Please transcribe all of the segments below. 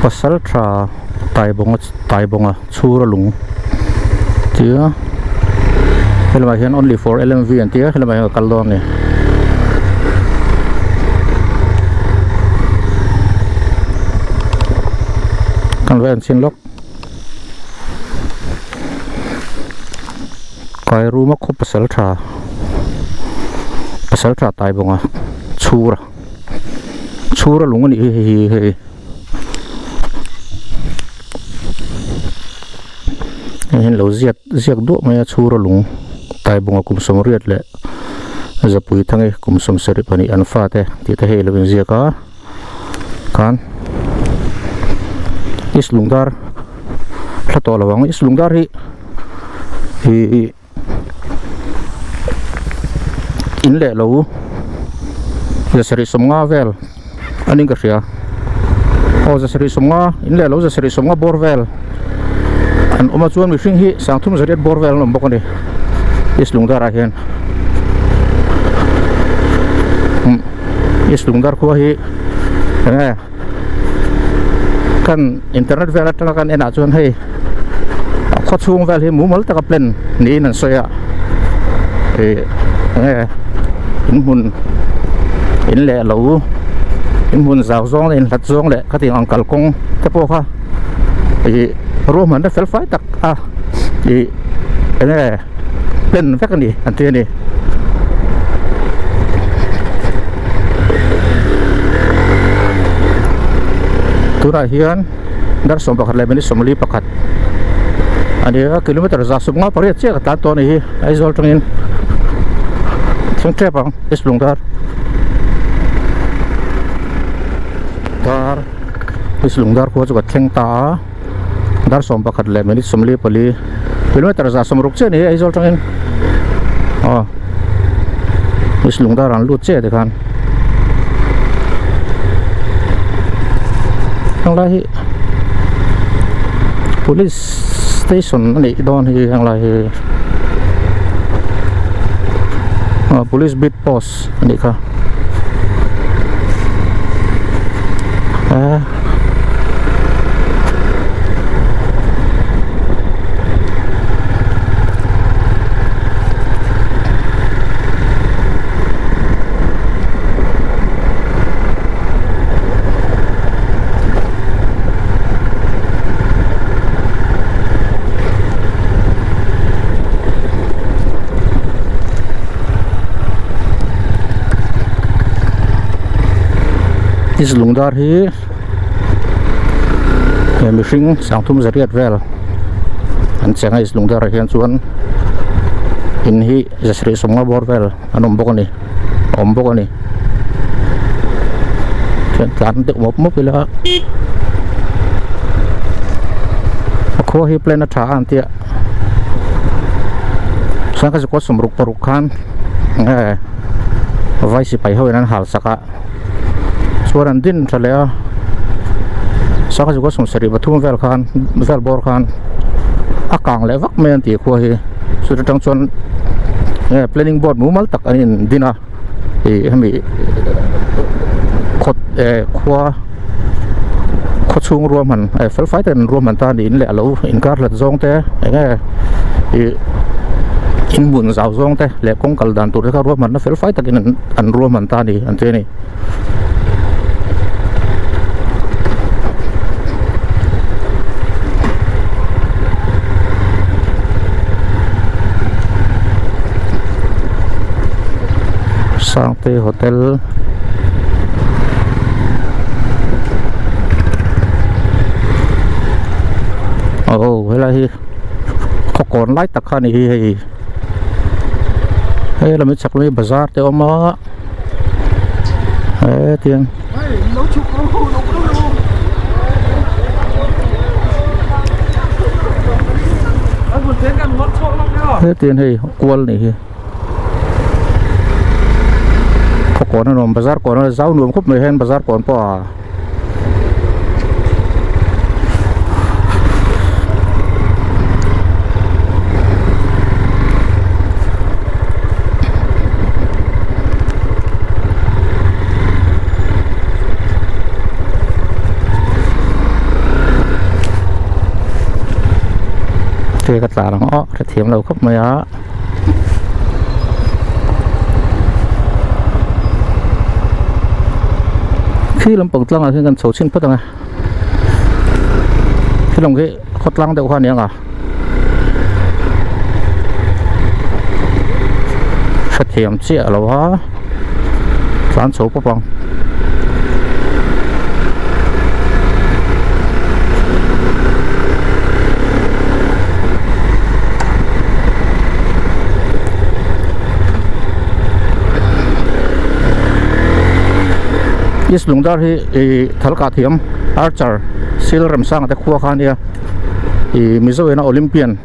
Pasal tha Taibawnga Taibawnga chhura lung tia helamah hian only for L_M_V an tia helamah hian ka kal dawn a ni. Kan va en chhin lawk. Kairuma khaw pasal tha pasal tha Taibawnga chhura chhura lung a nih hi hei hi hei hei hian lo ziak ziak duah mai a chhura lung Taibawnga kum sawmriat leh zapui thangi kum sawmsarih pahnih an fate tih te hei a lo inziak a. khan east lungdar hla tawh lo ang east lungdar hi ihh in leh lo zasarih sawmnga vel a ning ka hria aw zasarih sawmnga in leh lo zasarih sawmnga bawr vel an awm a chuan mihring hi sangthum zariat bawr vel an awm bawk a ni east lungdar ah hian. East Lungdar khua hi enge kan internet vel atanga kan enah chuan hei a khaw chhung vel hi mumal taka plan niin an sawi a ih enge in hmun in leh lo in hmun zau zawng leh inhlat zawng leh khatiang ang kalkawng te pawh kha ih ruahmanna fel fai tak a ih enge. Pen vek a ni an ti a ni. Tunah hian dar 11 leh minute 41 a ni a kilometer za sum nga pariat chiah ka tlan tawh a ni hi Aizawl atangin thleng tep ang East Lungdar dar East Lungdar khua chu ka thleng ta a. Dar 11 leh minute 44 kilometer za 60 chiah a ni Aizawl atangin aw East Lungdar an lut chiah tikhan henglai hi police station a nih dawn hi henglai hi aw police beat post a nih kha eh. East Lungdar hi he mihring sangthum zariat vel an cheng a East Lungdar ah hian chuan in hi zasarih sawmnga bawr vel an awm bawk a ni a awm bawk a ni chuan tlan deuh mawp mawp ila a khua hi plan a tha a an tia chuan ka zukawt sawmruk paruk khan nge vai sipai ho in an hal sak a chuan an din tha leh a sangha zukawt sawmsarih pathum vel khan vel bawr khan a kang leh vak mai an tih khua hi chutah tang chuan nge planning board mumal tak an in din a ih hemi khawt eh khua khaw chhung ruahman eh fel fai takin an ruahman ta a niin leh a lo inkar hlat zawng te eng nge ih in hmun zau zawng te leh kawng kal dan tur te kha ruahmanna fel fai takin an an ruahman ta a ni an ti a ni. Sangte hotel aw helai hi khaw kawn lai tak kha a ni hi hei hei lam hi chhak lam hi bazar te a awm a. Hetiang hetiang hei kual nih hi khawkawn a nuam bazar kawn a zau nuam khawp mai hian bazar kawn pawh a Te ka tlar ang aw hrethiam lo khawp mai a. Khi lampang tlangah hian kan chho chhin phawt ang e. Khi lam khi khawtlang deuh kha a ni ang a. Hrethiam chiah lo a tlan chho pawp ang. East Lungdar hi ih thalkah thiam archer sil remsanga te khua kha a nia ih Mizo ina Olympian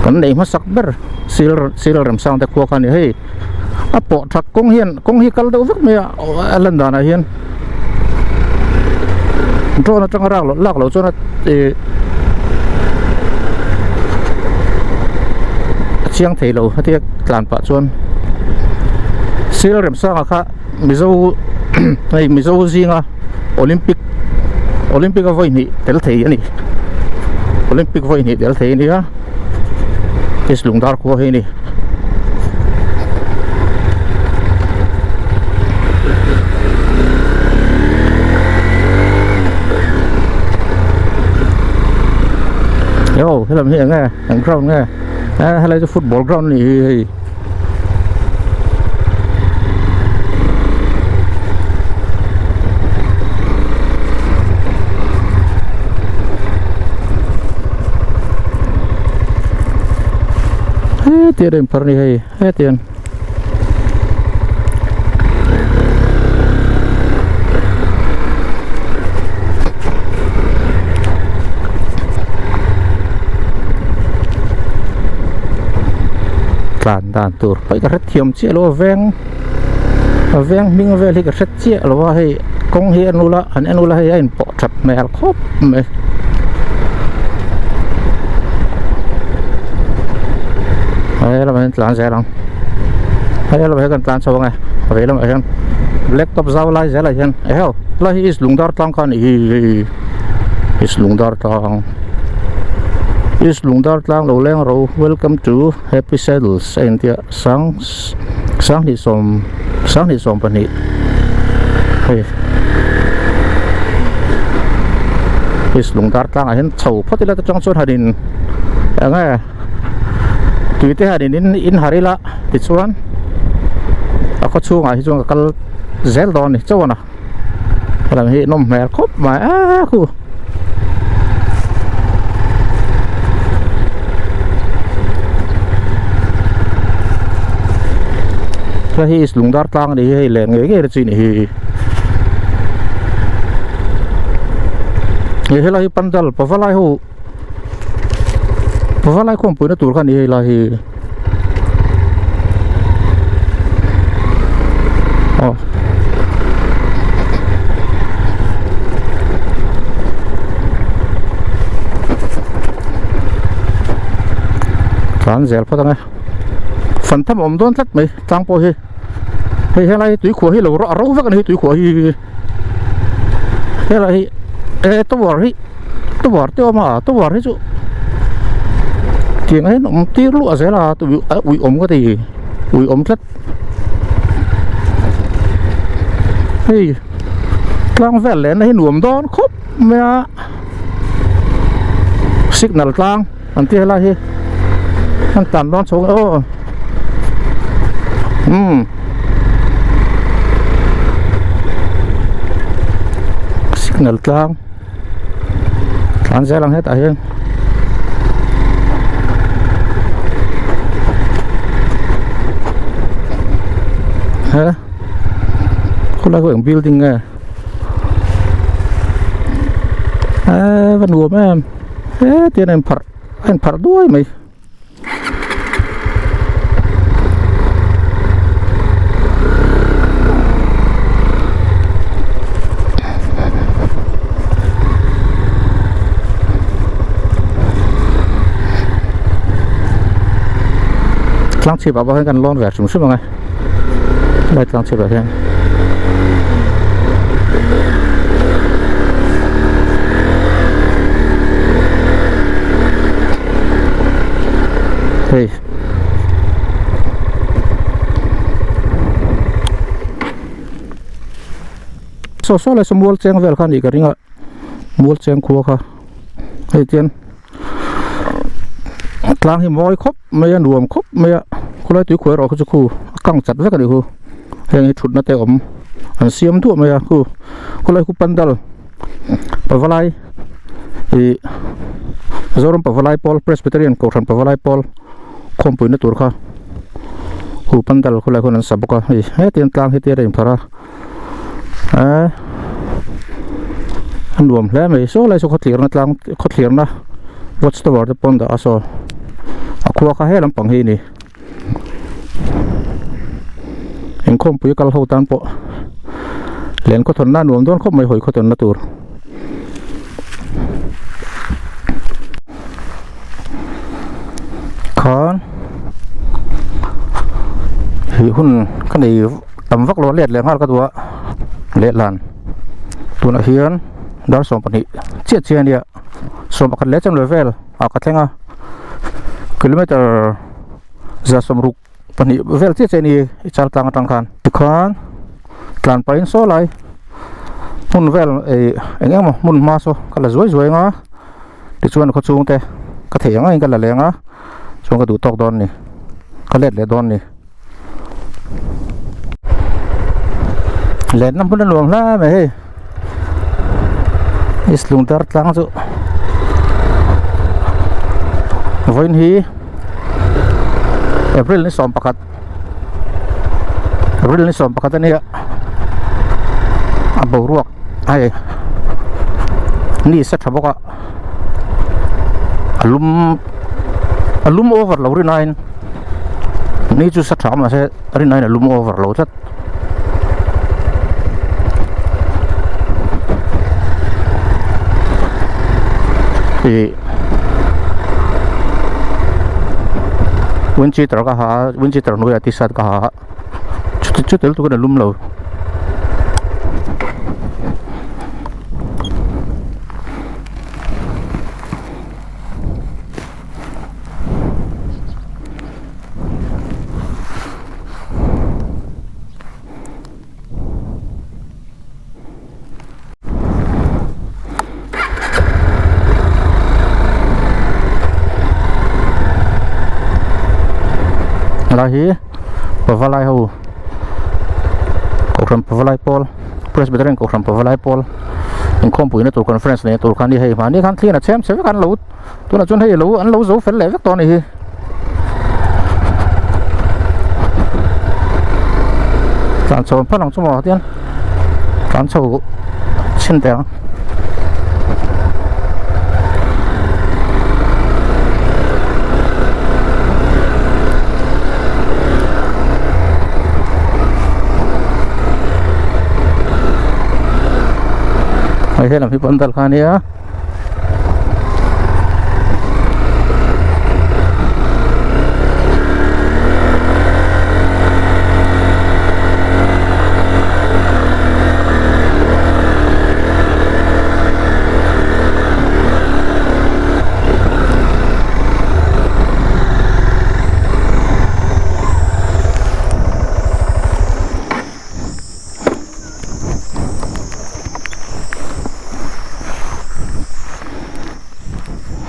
kan neih hmasak ber sil sil remsang te khua kha a ni hei a pawh that kawng hian kawng hi kal deuh vek mai a a lan danah hian drone atanga rak loh lak loh chuan a ih a chiang thei lo hetia tlan pah chuan sil remsanga kha Mizo hei Mizo zinga Olympic Olympic a vawi hnih tel thei a ni Olympic vawi hnih tel thei a ni a East Lungdar khua hi a ni. Yo helam hi eng nge eng ground nge helai chu football ground a nih hi hei. Hetiang a inphar a ni hei hetiang. Tlan dan tur pawh ka hre thiam chiah lo a veng a veng hming vel hi ka hre chiah lo a hei kawng hi en ula han en ula hei a inpawh that hmel khawp mai. Hei lamah hian tlan zel ang hei lamah hian kan tlan chho ang e vei lamah hian black top zau lai zelah hian eheu helai hi east lungdar tlang kha a nih hi east lungdar tlang east lungdar tlang lo leng ro welcome to happy saddles a intia sang sanghnih sawm sanghnih sawm pahnih hei east lungdar tlangah hian chho phawt ila te chang chuan han in eng nge. Tui te hian in in har ila tichuan a khaw chhungah hi chuan ka kal zel dawn a ni chauh a helam hi nawm hmel khawp mai a khu hei hi lungdar tlang a ni hi hei len ngei ngei chi a ni hi helai hi pandal pavalai ho. Pavalai khawmpuina tur kha a ni hei lai hi aw tlan zel phawt ang e fan tham a awm dawn tlat mai tlang pawh hi hei helai hi tuikhuah hi lo a ro vek a ni hi tuikhuah hi. Helai hi he tower hi tower te awm a tower hi chu tiang hian awm tir luah zel a a ui awm ka ti ui awm tlat hei tlang vel lehna hi nuam dawn khawp mai a signal tlang an tih helai hi an tlan dawn chho aw umm signal tlang tlan zel ang hetah hian he khawlai khu eng building nge eee va nuam em. Hetiang a inpharh a inpharh duai mai. Tlang chhip ah pawh hian kan lawn ve hrim hrim ang e helai tlang chhip ah hian. Hei Saw saw lai saw mual cheng vel kha a nih ka ring a mual cheng khua kha hei tian tlang hi mawi khawp mai a nuam khawp mai a khawlai tui khuai erawh kha chu khu a kang chat vek a nih khu heng hi thutna te awm an siam duah mai a khu khawlai khu pandal pavalai ih Zoram pavalai pawl Presbyterian kohhran pavalai pawl khawmpuina tur kha khu pandal khawlai khuan an sa bawk a hei hetiang tlang hi te a inpharh a eee a nuam hle mai saw lai saw khawthlirna tlang khawthlirna watch tower te pawh an dah a saw a khua kha he lampang hi a ni inkhawmpui kal ho tan pawh len khawthawnna a nuam dawn khawp mai hawi khawthawnna tur. Khan hih hun ka nei tam vak lo a let leh nghal ka duh a lehlan tunah hian dar 12 chiah chiah a nia 11 leh chanve vel ah ka thleng a kilometer 162 vel chiah chiah a ni i char tlang atang khan tikhan tlan pahin saw lai hmun vel ih eng emaw hmun hma saw ka la zuai zuai ang a tichuan khaw chhung te ka theih ang angin ka la leng a chuan ka duh tawk dawn a ni ka let leh dawn a ni lenna hmun a nuam hle mai hei east lungdar tlang chu vawiin hi april ni 11 april ni 11 a nia a boruak hei ni sa tha bawk a a lum a lum over lo rin aiin ni chu sa tha mahse rin aiin a lum over lo tlat. Ih wind cheater ka ha a wind cheater hnuaiah t-shirt ka ha a chuti chuti lutuk in a lum lo. Helai hi pavalai ho kohhran pavalai pawl Presbyterian kohhran pavalai pawl inkhawmpuina tur conference nei tur kha a ni hei mahni khan thlian a chhem chhe vek a an lo tunah chuan hei lo an lo zo fel leh vek tawh a ni hi. Tlan chho an phal ang chu maw tian tlan chho chhin teh ang. Hei helam hi pandal kha a nia.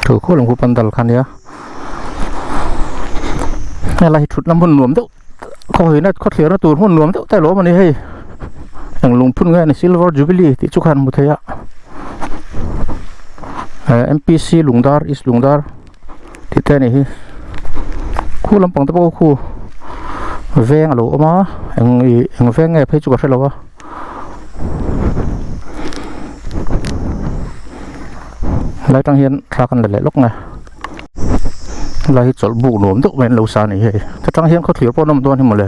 Thu khual ang khu pandal kha nia helai hi thutna hmun nuam deuh khawhina khawthlir na tur hmun nuam deuh te a lo awm a ni hei eng lungphun nge a ni silver jubilee tih chu khan hmu thei a eh M_P_C lungdar east lungdar tih te a nih hi khu lampang te pawh khu veng a lo awm a eng ih eng veng nge phei chu ka hre lo a helai tang hian thla kan la leh lawk nge helai hi chawlh buk nuam deuh mai an lo sa a ni hei ta tang hian khawthlir pawh an awm dawn hi mawle.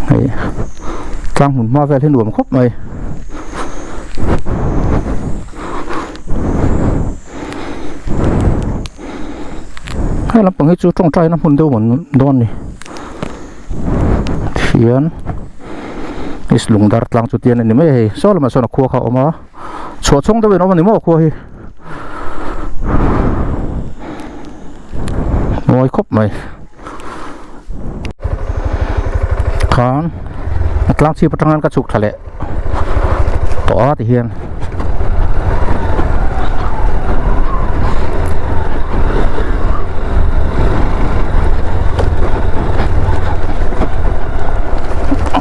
Hei tlang hmun hma vel hi nuam khawp mai hei lampang hi chu tawngtai na hmun deuh mawn dawn a ni tihian is lungdar tlang chu tian a ni mai a hei saw lamah sawn a khua kha a awm a. Chhuah chhawng deuhin a awm a ni maw khua hi. Mawi khawp mai. Khan a tlang chhip atang hian ka chhuk thla leh tawh a ti hian.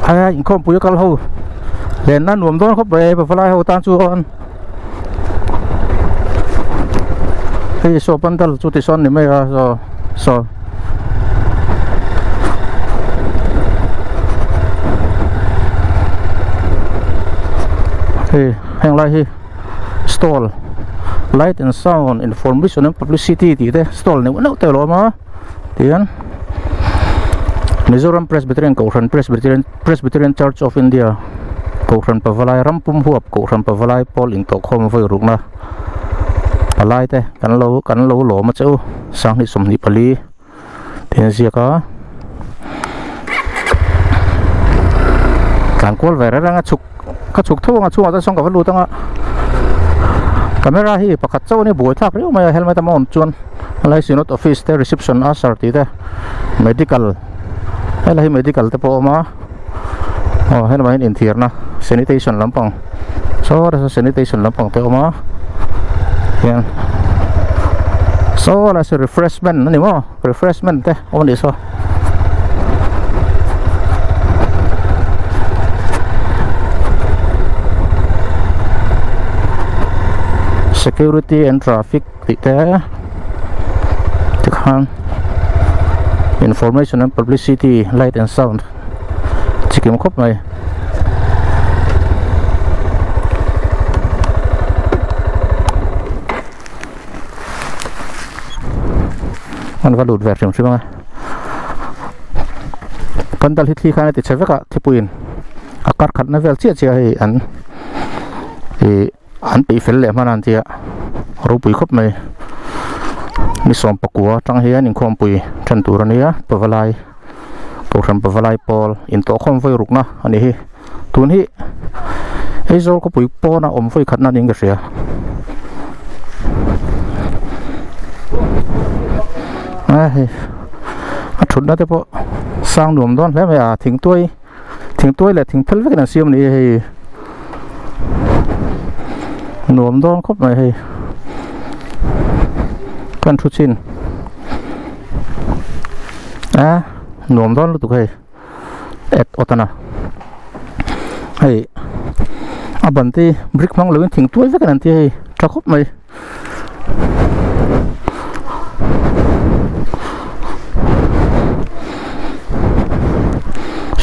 Aia inkhawmpui a kal ho lenna nuam dawn khawp mai pavalai ho tan chuan hei saw pandal chu tisawn ni mai a saw saw hei heng lai hi stall light and sound information and publicity tih te stall neuh neuh te a lo awm a tihian Mizoram Presbyterian Kohhran Presbyterian Presbyterian Church of India Kohhran Pavalai ram pum huap Kohhran Pavalai pawl intawhkhawm vawi rukna palai te kan lo kan lo lawm a che u sanghnih 24 tih an ziak a tlan kual ve reng reng a chhuk ka chhuk tho ang a chhungah chuan sawn ka va lut ang a camera hi pakhat chauh a ni buai thlak riau mai a helmet a mount chuan helai synod office te reception usher tih te medical helai hi medical te pawh a awm a aw helai hian inthiarna sanitation lampang saw sanitation lampang te a awm a hian saw lai saw refreshment a ni maw refreshment te awm a nih saw. Security and traffic tih te tikhan information and publicity light and sound chikim khawp mai. An va lut ve hrim hrim ang e pandal hi thli khan a ti chhe vek a thipuiin a kar khatna vel chiah chiah hei an ih an peih fel leh hman a an tia ropui khawp mai ni sawm pakua atang hian inkhawmpui then tur a nia pavalai kohhran pavalai pawl intawhkhawm vawi rukna a ni hi tun hi Aizawl khawpui pawna awm vawi khatna niin ka hria a hei a thutna te pawh sang nuam dawn hle mai a thingtuai thingtuai leh thing phel vekin an siam a ni hei nuam dawn khawp mai hei kan thu chin a nuam dawn lutuk hei et awt a na hei a ban te brick hmang lovin thingtuai vekin an ti hei tha khawp mai.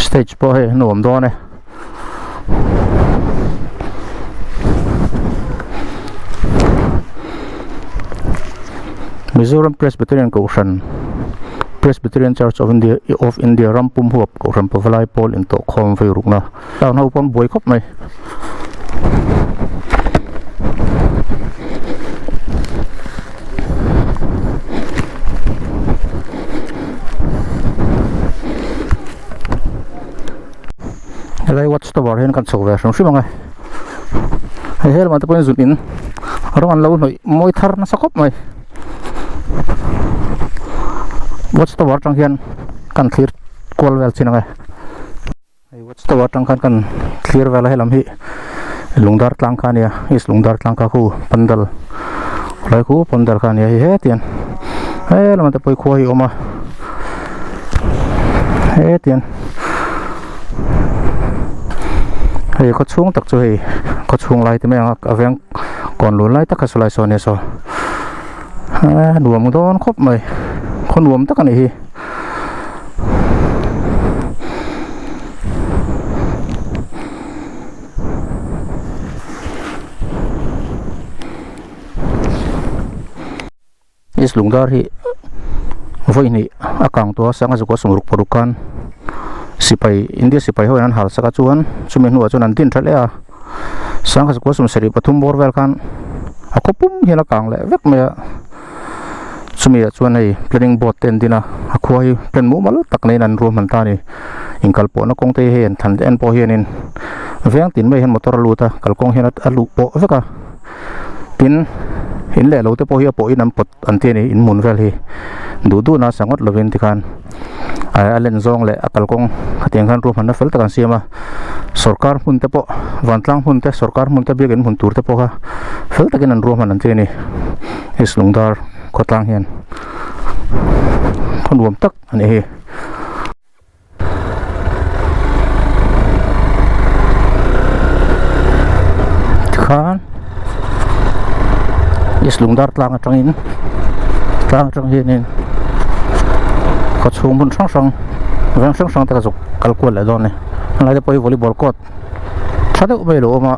Stage pawh hei nuam dawn e. Mizoram Presbyterian Kohhran Presbyterian Church of India of India ram pum huap Kohhran Pavalai pawl intawhkhawm vei rukna town ho pawn buai khawp mai. Helai watch tower hian kan chhuk ve hrim hrim ang e hei helmah te pawhin zun in rawng an lo hnawih mawi thar nasa khawp mai watch tower atang hian kan thlir kual vel chin ang e hei watch tower atang khan kan thlir vel a helam hi lungdar tlang kha a nia east lungdar tlang kha khu pandal helai khu pandal kha a nia hei hetiang helamah te pawh hi khua hi a awm a hetiang. Hei khaw chhung tak chu hei khaw chhung lai te mai ang a a veng kawn lun lai tak kha saw lai saw a nia saw a nuam dawn khawp mai khaw nuam tak a nih hi. East Lungdar hi vawi hnih a kang tawh a sanga zakua sawmruk paruk khan sipai India sipai ho in an hal sak a chuan chumi hnuah chuan an din tha leh a sangha zakua sawmsarih pathum bawr vel khan a khaw pum hian a kang leh vek mai a chumi ah chuan hei planning board te an din a a khua hi plan mumal tak neiin an ruahman ta a ni inkal pawhna kawng te hi hei an thlan en pawh hianin veng tin mai hian motor a lut a kalkawng hian a luh pawh vek a. Tin, in leh lo te pawh hi a pawhin an pawt an ti a ni, in hmun vel hi duh duh nasa ngawt lovin tikhan a len zawng leh a kalkawng khatiang khan ruahmanna fel tak an siam a, sawrkar hmun te pawh vantlang hmun te sawrkar hmun te biakin hmun tur te pawh kha fel takin an ruahman an ti a ni East Lungdar khawtlang hian khaw nuam tak a ni hi. Tikhan East Lungdar tlang atangin tlang atang hianin khaw chhung hmun hrang hrang veng hrang hrang te ka zuk kal kual leh dawn a ni helai te pawh hi volleyball court tha deuh mai a lo awm a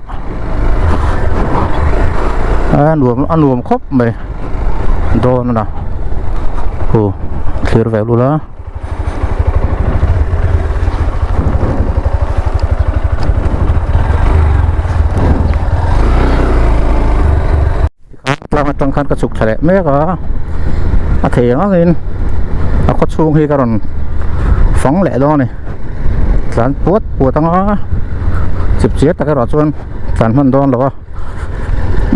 a nuam a nuam khawp mai dawn a na hu thlir ve lul a. Tlang atang khan ka chhuk thla leh mek a a thei ang angin a khaw chhung hi ka rawn fang leh dawn a ni tlan puat puat anga chip chiar tak erawh chuan tlan hman dawn lo a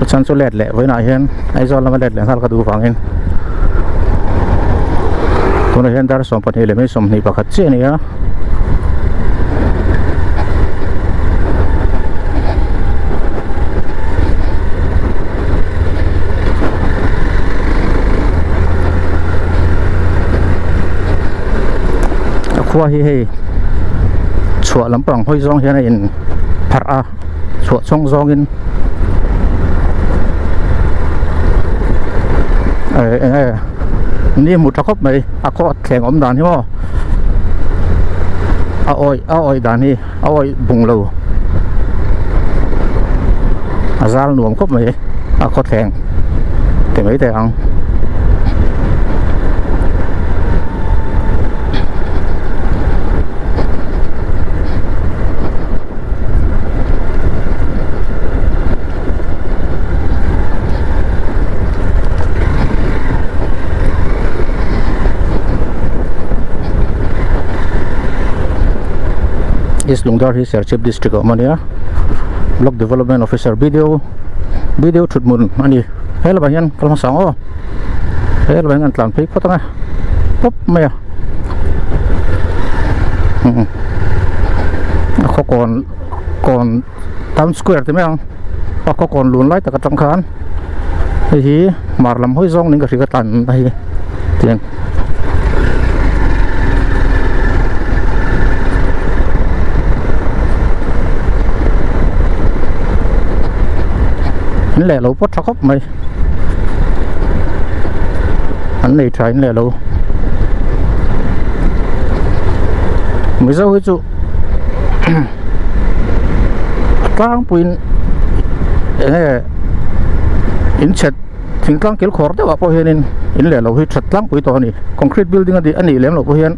a chhan chu let leh vawiinah hian Aizawl lama let leh nghal ka duh vangin tunah hian dar 22 leh mai 21 chiah a ni a. A khua hi hei chhuah lampang hawi zawng hian a in pharh a chhuah chhawng zawngin eh eng nge ni hmu tha khawp mai a khaw thleng awm dan hi maw a awih a awih dan hi a awih bung lo a zal nuam khawp mai a khaw thleng ti mai teh ang. East Lungdar hi Serchhip district a awm a nia Block Development Officer BDO BDO thut hmun a ni he lamah hian kal hmasa ang aw he lamah hian kan tlan phei phawt ang e pawp mai a a khaw kawn kawn town square ti mai ang a khaw kawn lun lai tak atang khan hei hi hmar lam hawi zawng niin ka hria ka tlan a hi tiang in leh lo pawh tha khawp mai an nei tha in leh lo Mizo hi chu a tlangpuiin eng nge in chhet thingtlang kil khawr deuhah pawh hianin in leh lo hi that tlangpui tawh a ni concrete building a nih lem loh pawh hian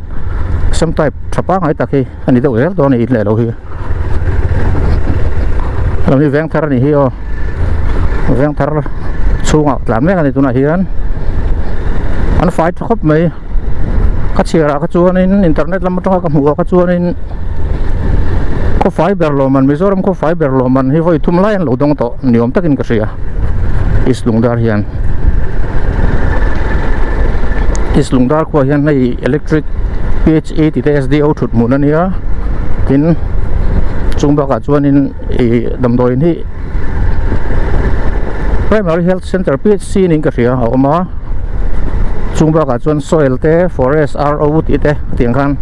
same type tha pangngai tak hi a ni deuh zel dawn a ni in leh lo hi lam hi veng thar a nih hi aw veng thar chhungah tlan mek a ni tunah hian an fai tha khawp mai. Ka chhiarah kha chuanin internet lam atanga ka hmuh ah kha chuanin khawfai ber lawm an Mizoram khawfai ber lawm an hi vawi thum lai an lo dawng tawh ni awm takin ka hria East Lungdar hian East Lungdar khuaah hian hei electric P H A tih te S D O thut hmun a nia tin chung bakah chuanin ih damdawiin hi Primary Health Centre P H C niin ka hria a awm a chung bakah chuan soil te forest R O tih te tiang khan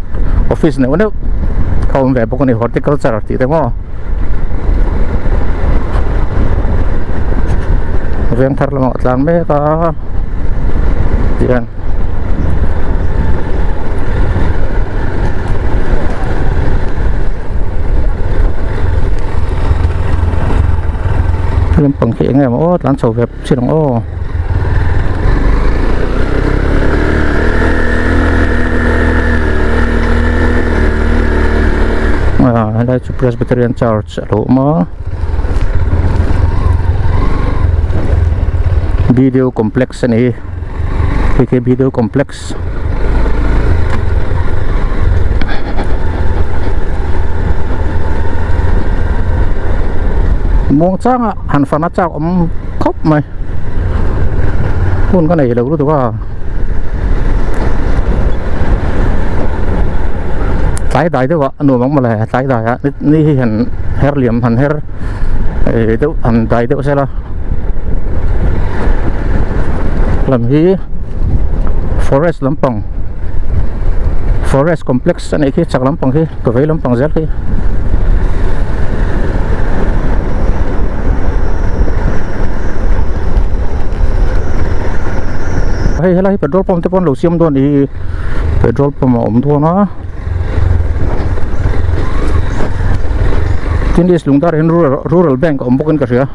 office neuh neuh a awm ve bawk a ni horticulture tih te maw veng thar lamah a tlan mek a tihian. Lampang khi eng em aw tlan chho ve chin ang aw. Ah helai chu Presbyterian Church a lo awm a. Video complex a ni. Hei khi video complex. Muang changa han fan a chak awm. khawp mai hun ka nei lo lutuk a tlai dai deuh ah a nuam ang mawle tlai dai ah ni hi han her liam han her eh deuh han dai deuh sela lam hi forest lampang forest complex a nih khi chak lampang khi ka vei lampang zel khi. Hei helai hi petrol pump te pawh an lo siam dawn ih petrol pump a awm dawn a tin east lungdar hian rural rural bank a awm bawk in ka hria.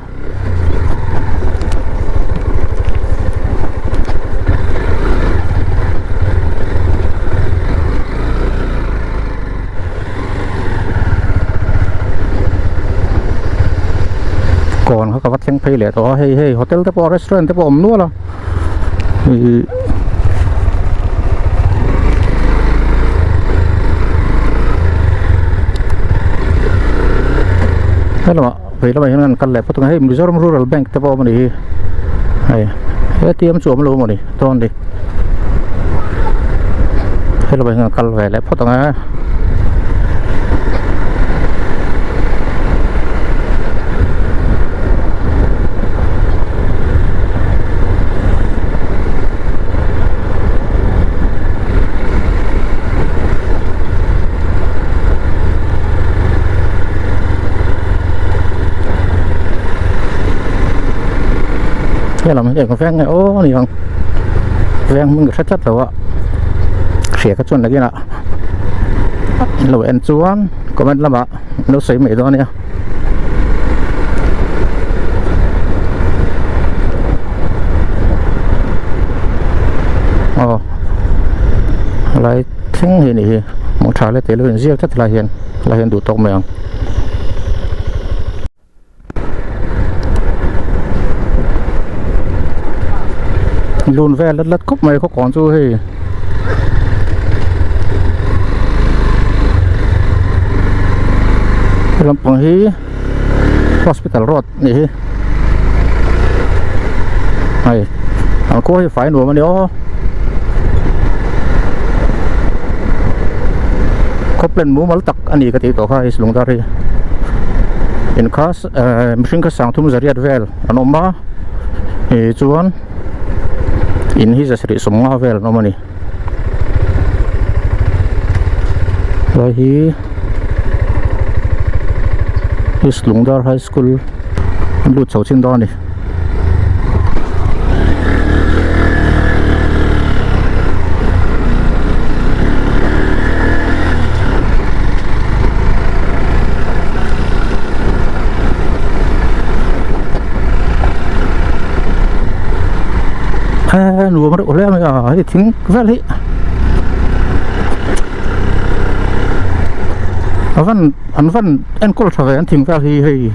Kawn kha ka va thleng phei leh tawh a hei hei hotel te pawh restaurant te pawh a awm nual a ihh helamah vei lamah hian an kal leh phawt ang a hei Mizoram rural bank te pawh a awm a ni hi hei A T M chu a awm lo a mawni dawn ni helamah hian an kal ve leh phawt ang a. Helam hi eng veng nge aw ni ang veng hming ka hre tlat lo a hria ka chuan nakin ah in lo en chuan comment lamah in lo sawi mai dawn a nia. Aw helai thleng hi a nih hi hmuh tha leh teh lo inziak tlat helai hian helai hian duh tawk mai ang. Lun vel lat lat khawp mai khawkawn chu hei he lampang hi hospital road a nih hi hei an khua hi fai nuam a ni aw khawplen mumal tak a ni ka tih tawh kha hei lungdar hi in kha ehh mihring kha sang thum zariat vel an awm a ih chuan in hi zasarih sawmnga vel an awm a ni helai hi east lungdar high school an lut chho chin dawn a ni. Nuam reuh hle mai a hei thing vel hi a van an van enkawl tha ve an thing vel hi hei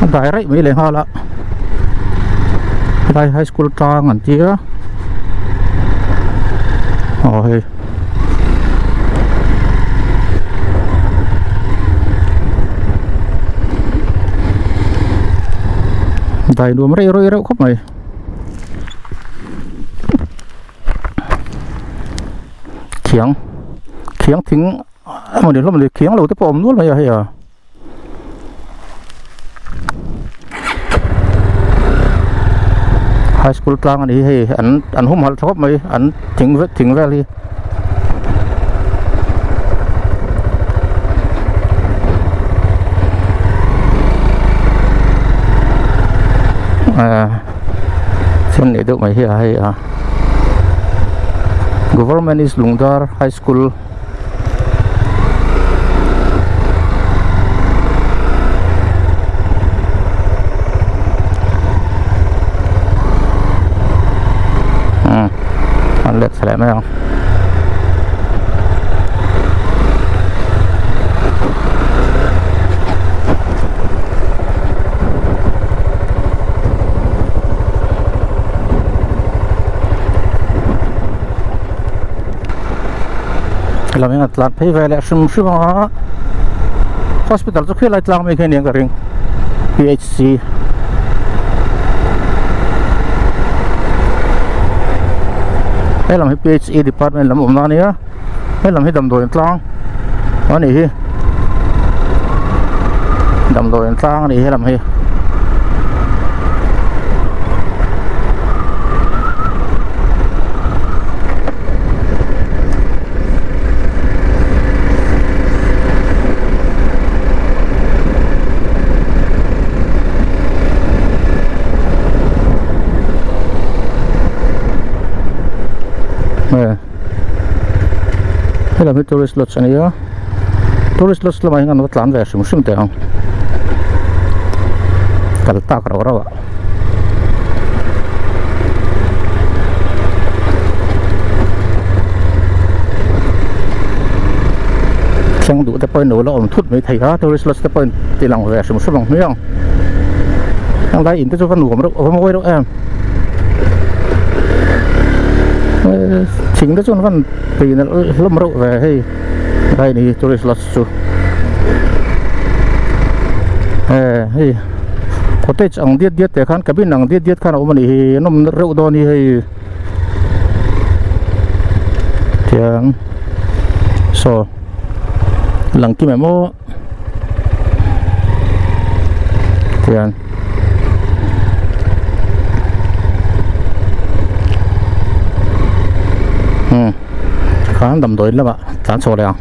a dai raih mai leh nghal a helai high school tang an tia aw hei. Dai nuam rei rei reuh khawp mai. Khiang khiang thing emaw ni hlawm a ni khiang lo te pawh a awm nual mai a hei a. High school tlang a ni hi hei an an humhalh tha khawp mai an thing vek thing vel hi. Ah thil nei deuh mai hi a hei a Government is Lungdar High School. An let thla leh mai ang. Lam hian a tlan phei ve leh hrim hrim a hospital chu khilai tlang mai khi aniang ka ring P H C. Helam hi phe department lam awmna a nia helam hi damdawiin tlang a nih hi damdawiin tlang a nih helam hi. Helam hi tourist lodge a ni a tourist lodge lamah hian an va tlan ve hrim hrim teh ang kal tak rauh rauh ah. Thleng duh te pawhin lo la awm thut mai thei a tourist lodge te pawhin ti lang ve hrim hrim ang hmiang heng lai in te chu va nuam reuh a va mawi reuh em thing te chuan van tui nalh hlawm reuh ve hei lai ni tourist lodge chu eh hei cottage ang diat diat te khan cabin ang diat diat khan a awm a nih hi an awm reuh dawn hi hei tiang saw lang kim em aw tiang hmm khan damdawi lamah tlan chhuak leh ang.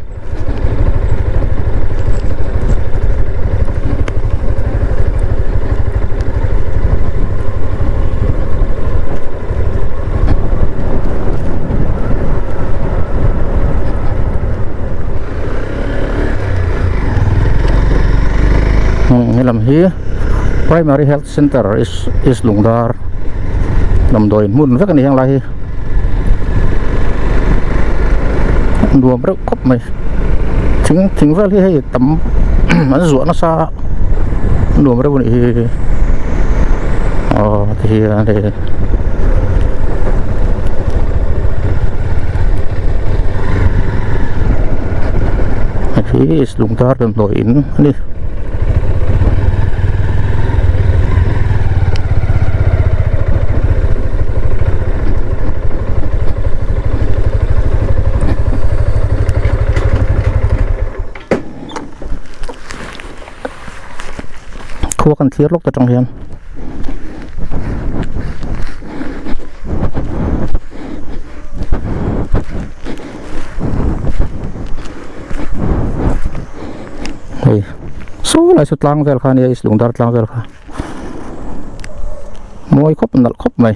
Helam hi primary health center is is Lungdar damdawi hmun vek a ni heng lai hi. Nuam reuh khawp mai thing thing vel hi hei tam an zuah nasa a nuam reuh a nih hi aw ti hian hei hei hi lungdar damdawi in a ni. Khua kan thlir lawk ta tang hian hei saw lai saw tlang vel kha a nia lungdar tlang vel kha. Mawi khawp nalh khawp mai.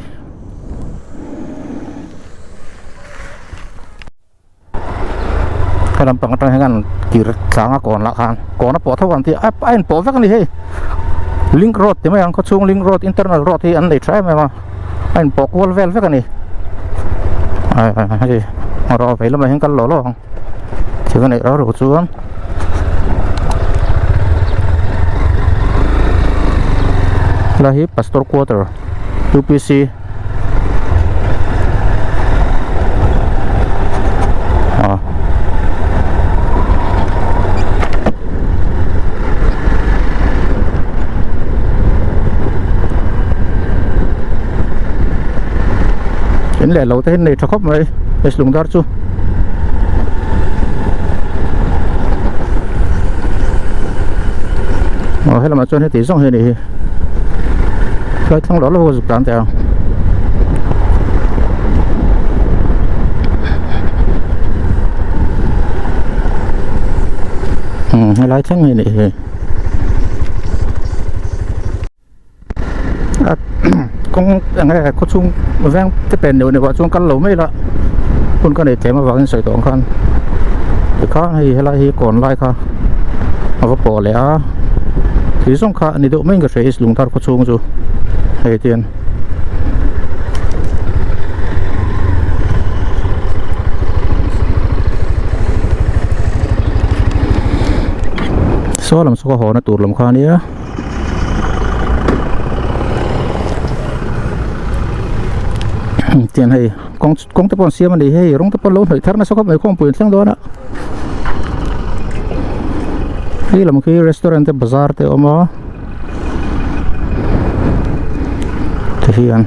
He lampang atang hian an kir tlang a kawn lah khan kawn a pawh tho ang tih a a inpawh vek a ni hei link road ti mai ang khawchhung link road internal road hi an nei tha em em a a inpawh kual vel vek a ni hei rawh vei lamah hian kal lawh lawh ang thil a neih rau rau chuan. Helai hi pastor quarter U_P_C ah in leh lo te hi nei tha khawp mai lungdar chu. Aw helamah chuan heti zawng hi a nih hi tlai thlang loh loh a zuk tlan teh ang umm helai thleng hi a nih hi. Kawng eng nge khaw chhung veng te pen neuh neuh ah chuan kal lo mai la hun ka nei tlem avangin sawi tawh ang khan tikhan hei helai hi kawn lai kha a va pawh leh a tui zawng kha a ni deuh mai in ka hria east lungthar khaw chhung chu hei tian. Saw lam saw ka haw na tur lam kha a nia. Tiang hei kawng kawng te pawh an siam a ni hei rawng te pawh an lo hnawih thar nasa khawp mai khawmpui an thleng dawn a hei lam khi restaurant te bazar te a awm a ti hian.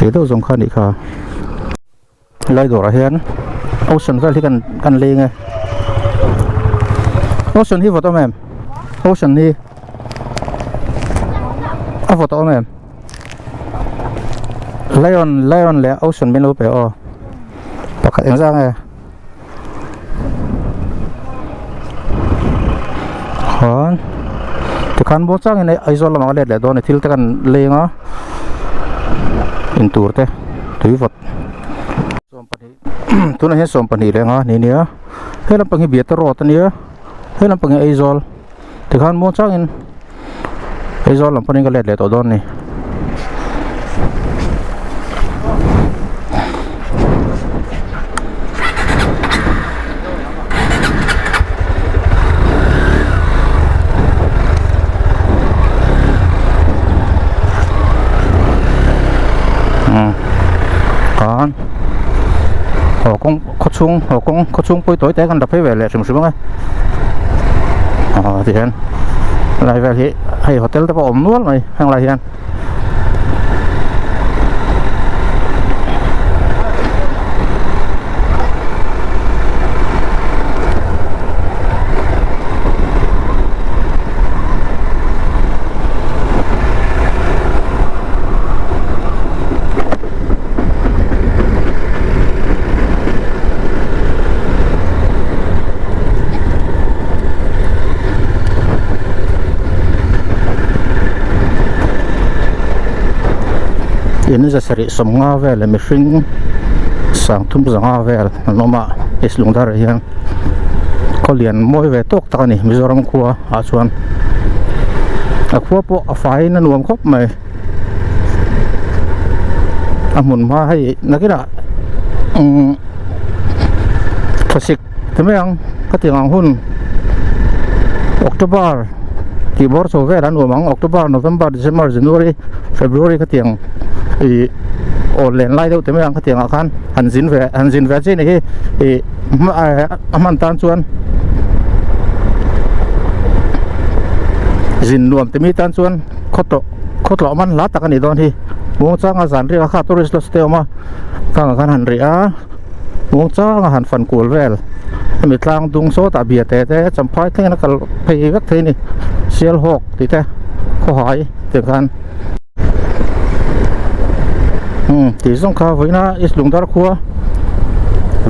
Thei deuh zawng kha a nih kha. Helai dawrah hian ocean vel hi kan kan leng e. Ocean hi vawt awm em? Ocean hi a vawt awm em? Lion lion leh ocean min lo pe aw. Pakhat engzah nge? Khan tikhan muang changin hei Aizawl lamah ka let leh dawn a ni thil te kan leng a intur te tui vawt tunah hian 22 leh anga ni nia he lampang hi Biate road a nia he lampang hi Aizawl tikhan muang changin Aizawl lam panin ka let leh tawh dawn a ni. Khan haw kawng khaw chhung haw kawng khaw chhung pawi tawi te kan la phei ve leh hrim hrim ang e aw ti hian helai vel hi hei hotel te pawh a awm nual mai heng lai hian. In zasarih sawmnga vel leh mihring sangthum zanga vel an awm a East Lungdar ah hian khaw lian mawi ve tawk tak a ni Mizoram khua ah chuan a khua pawh a faiin a nuam khawp mai. A hmun hma hei nakinah umm thlasik ti mai ang ka ti ang hun October tih bawr chho vel an awm ang October November December January February ka ti ang ih aw len lai deuh ti mai ang ka ti angah khan han zin ve han zin ve chi ni hi ih a hman tan chuan zin nuam ti mi tan chuan khaw tawh khaw tlawh man hla tak a nih dawn hi muangchanga zan riak a kha tourist lodge te a awm a khangah khan han rih a muangchanga han fan kual vel hemi tlang dung sawtah bia te te champhai thlengin a kal phei vek thei a ni sialhawk tih te khawhai tih khan umm tih zawng kha vawiina east lungdar khua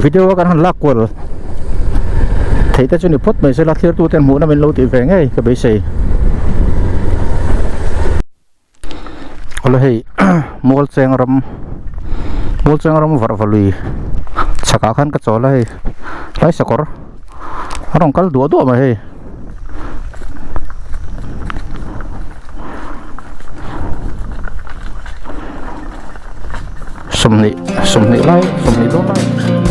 video a kan han lak kual theih te chu ni phawt mai sela thlir tute hmuhna min lo tih ve ngei ka beisei awle hei mual cheng ram mual cheng ram varhva lui chhakah khan ka chawl a hei tlai sakawr a rawn kal duah duah mai hei. 29 29 lai 29 dawn lai.